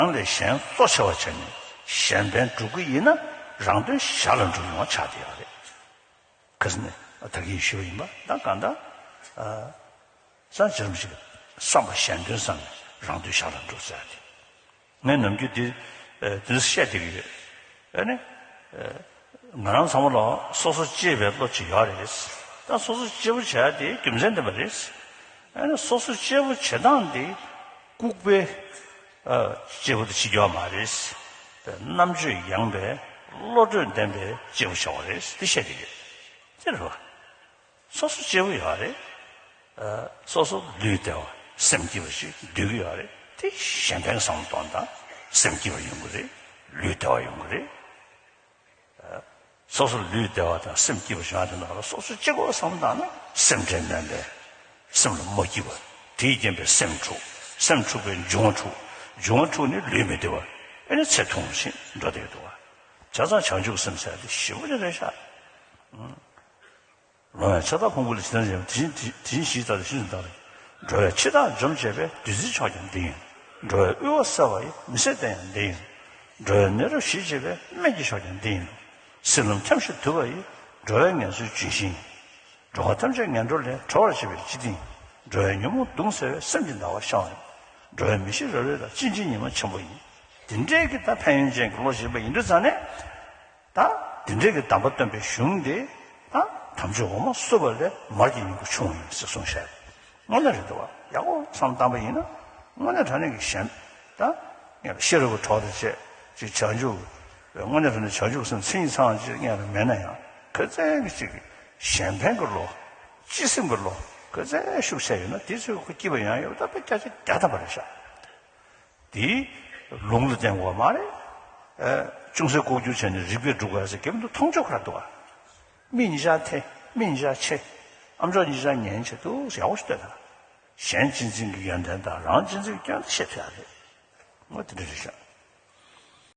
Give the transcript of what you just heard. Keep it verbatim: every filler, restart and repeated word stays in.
རང་ལས་གཞན་གཙོ་ཆེ་བ་བྱས་ནས་གཞན་ཕན་སྒྲུབ་ཀྱི་ཡིན་ན་རང་དོན་གཞན་ལ་འགྲོ་ཡོང་བ་ཆགས་བསྡད་ཡོད་རེད། ཁ་སང་ནས་ད་གིན་ཞུས་པ་ཡིན་པ། ད་གང་ལྟར་ཨ་སང་ཅི་རིམ་ཞིག་བསམ་པ་གཞན་དོན་བསམ་ནས་རང་དོན་གཞན་ལ་འགྲོ་ཟེར་ཏེ། ངས་ནམ་རྒྱུན་འདི་ཨ་འདི་བཤད་བསྡད་ཀྱི་ཡོད། ཨ་ནི་ཨ་ང་རང་ཚང་མ་ལ་སོ་སོ་གཅེས་པའི་བློ་ཅིག་ཡོད་རེད། ད་སོ་སོ་གཅེས་པོ་བྱས་ཏེ་རྒྱུ་མཚན་ལྡན་པ་རེད། ཨ་ནི་སོ་སོ་གཅེས་པོ་བྱེད་སྟངས་འདི་ལྐུགས་པའི་ཨ་གཅེས་པོ་དེ་བྱེད་རྒྱུ་མ་རེད། རྣམ་དཔྱོད་ཡངས་པའི་བློ་གྲོས་ལྡན་པའི་གཅེས་པོ་བྱ་བ་རེད། དེ་བཤད་ཀྱི་ཡོད། དེ་རེད་བ། སོ་སོ་གཅེས་པོ་ཡོད་རེད། ཨ་སོ་སོ་ལུས་བདེ་བ་སེམས་སྐྱིད་པ་ཞིག་འདོད་ཀྱི་ཡོད་རེད། དེ་གཞན་ཕན་བསམ་བློ་གཏོང་དང་སེམས་སྐྱིད་པ་ཡོང་གི་རེད། ལུས་བདེ་བ་ཡོང་གི་རེད། སོ་སོ་ལུས་བདེ་བ་དང་སེམས་སྐྱིད་པ་བྱུང་བ་དེ་ནང་ལ་སོ་སོ་གཅིག་པོ་བསམ་བློ་བཏང་ན་སེམས་ཁྲལ་མེད་པས་སེམས་ལ་མ་སྐྱིད་པ། དེའི་རྐྱེན་པས་སེམས་འཁྲུག་སེམས་འཁྲུག་པས་འབྱུང་བ་འཁྲུག་འབྱུང་བ་འཁྲུག་ནས་ལུས་མི་བདེ་བ། ཨེ་ནི་ཚེ་ཐུང་ཞིང་འགྲོ་བསྡད་འདུག་བ། བྱས་ཙང་བྱང་ཆུབ་སེམས་ཟེར་དེ་ཞེ་པོ་ཅིག་རེད་ཤག་ལོང་ཡང་ཆགས་སྡང་ཕུང་པོ་ལ་ཇི་ལྟར་འཇིགས་པ་དེ་བཞིན་དེ་བཞིན་གཞི་ལྟར་དེ་བཞིན་དུ་བདག་ལ། འགྲོ་བའི་འཆི་བདག་འཇོམས་བྱེད་པའི་བདུད་རྩིའི་མཆོག་ཀྱང་འདི་ཡིན། འགྲོ་བའི་དབུལ་བ་སེལ་བ་ཡི་མི་ཟད་གཏེར་ཡང་འདི་ཡིན། འགྲོ་བའི་ནད་རབ་ཞི་བྱེད་པའི་སྨན་གྱི་མཆོག་ཀྱང་འདི་ཡིན། སྲིད་ལམ་འཁྱམས་ཤིང་དུབ་པ་ཡི། འགྲོ་བའི་ངལ་གསོའི་ལྗོན་ཤིང་ཡིན། འགྲོ་བ་ཐམས་ཅད་ངན་འགྲོ་ལས་གྲོལ་བར་བྱེད་པའི་སྤྱི་དོན་ཡིན། འགྲོ་བའི་ཉོན་མོངས་གདུང་སེལ་བའི་སེམས་ཀྱི་ཟླ་བ་ཤར་བ་ཡིན། འགྲོ་བའི་མི་ཤི་རབ་རིབ་ལ་གཅིན་གཅུན་ཉི་མ་ཆེན་པོ་ཡིན། དེ་འདྲའི་གི་ད་ཕན་ཡོན་ཅན་གྱི་བློ་ཞིག་ཡིན་པ་ཡིན་དུས་ཙང་ནས། ད་དེ་འདྲའི་གི་གདམས་པ་སྟོན་པའི་གཞུང་དེ་ད་དམ་ཆོས་འོ་མ་བསྲུབས་པ་ལས་མར་གྱི་ཡོན་གྱི་ཆུང་ཡིན་ཟེར་གསུངས་བཞག་དངོས་གནས་རེད་འདུག་བ། ཡག་པོ་བསམ་བཏང་པ་ཡིན་ན་དངོས་གནས་དྲང་གནས་ཀྱི་གཞན་ད་ངས་ཤེས་རབ་ཀྱི་གྲོགས་དང་བཅས་ཅིག་བྱང་ཆུབ་དངོས་གནས་དྲང་གནས་བྱང་ཆུབ་སེམས་མཚན་ཉིད་ཚང་ཅིག་ངས་ལ་མེད་ན་ཡང་ག་ཚད་ཀྱི་ཅིག་གཞན་ཕན་གྱི་བློ་སྤྱི་སེམས་ཀྱི་བློ་ག་ཚད་ཤུགས་ཆེ་ཡོད་ན་དེ་ཚོའི་ཁོ་སྐྱིད་པ་ཡོང་ཡོད་ད་དཔེ་བརྒྱ་ཆ་བརྒྱ་ཐམ་པ་རེད་ཤག་དེའི་ལུང་ལ་བརྟེན་དགོས་པ་མ་རེད། ཨ་ཅུང་ཟད་ལྐོག་གྱུར་བྱས་ནས་རིག་པས་སྒྲུབ་དགོས་ཟེར་གྱི་མི་འདུག་མཐོང་ཆོས་ཁོ་ར་འདུག་ཨ། མིག་གཉིས་ཆ་ཐེ། མིག་གཉིས་ཆ་ཕྱེ། ཨམ་ཅོག་གཉིས་ཆ་ཉན་བྱེད་འདུག་ཟེར་ཡག་པོ་ཞིག་ལྟོས་དང་། གཞན་གཅེས་འཛིན་གྱི་ཡོན་ཏན་དང་རང་གཅེས་འཛིན་གྱི་སྐྱོན་དེ་ཤེས་ཐུབ་ཡག་རེད། ངོ་དེ་འདྲ་རེད་ཤག